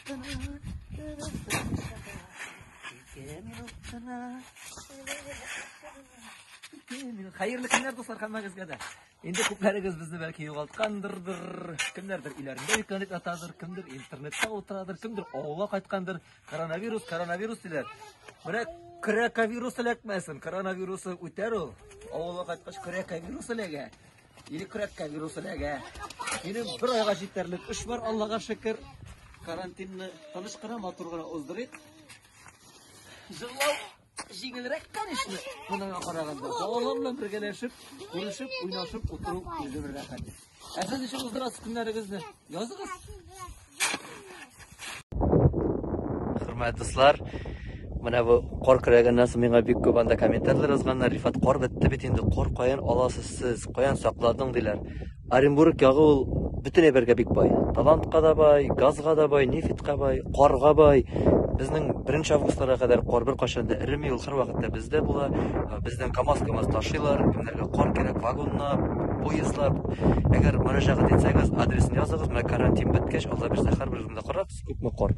кына, ике минут кына. Хәерле көннәр, дуслар, һәммәгезгә дә. Инде күпләрегез безне бәлки югалткандырдыр, кемнәрдер өйләрендә йөкләнеп ятадыр, кемдер интернетта утырадыр, кемдер авылга кайткандыр. Коронавирус, коронавирус диләр. Менә көрәкавирус эләкмәсен, коронавирусы үтәр ул. Авылга кайткач көрәкавирус эләгә. Или көрәккә вирус эләгә. Минем бер айга җитәрлек эш бар, Аллага шөкер. Карантинны тыныч кына, матур гына уздырыйк. Җырлау җиңелрәк, конечно, моныңа караганда. Балалар белән бергәләшеп, күрешеп, уйнашып утыру үзе бер рәхәт. Ә сез ничек уздырасыз көннәрегезне? Языгыз. Хөрмәтле дуслар, менә бу кар көрәгәннән соң миңа бик күп анда комментарийлар язганнар. Рифат, кар бетте бит инде, кар каян аласыз сез, каян сакладың диләр. Оренбург ягы ул бөтен әйбергә бик бай. Талантка да бай, газга да бай, нефтька бай, карга бай. Безнең 1 августларга кадәр кар беркайчан да эреми, ул һәрвакытта бездә була. Бездән КАМАЗ-КАМАЗ ташыйлар, кемнәргә кар кирәк, вагоннар, поездлар. Әгәр мөрәҗәгать итсәгез, адресын языгыз. Менә карантин беткәч, Алла бирсә, һәрберебез монда карарбыз, күпме кар.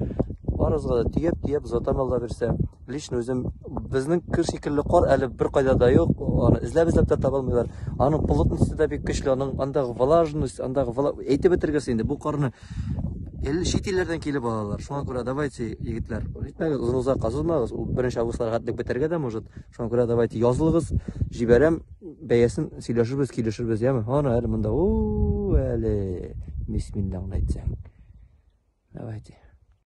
Барыгызга да төяп-төяп озатам, Алла бирсә. Лично үзем безнең кыр шикелле кар әле беркайда да юк. Аны эзләп-эзләп тә таба алмыйлар. Аның плотности да бик көчле, аның андагы влажность, андагы вла... әйтеп бетергесез инде. Бу карны ел чит илләрдән килеп алалар. Шуңа күрә давайте, егетләр, итмәгез, озын озакка сузмагыз. Ул 1 августларга хәтлек бетәргә дә может. Шуңа күрә давайте язылыгыз, җибәрәм, бәясен сөйләшербез, килешербез, яме? Аны әле монда, у, әле бисмиллаһ әйтсәң. Давайте.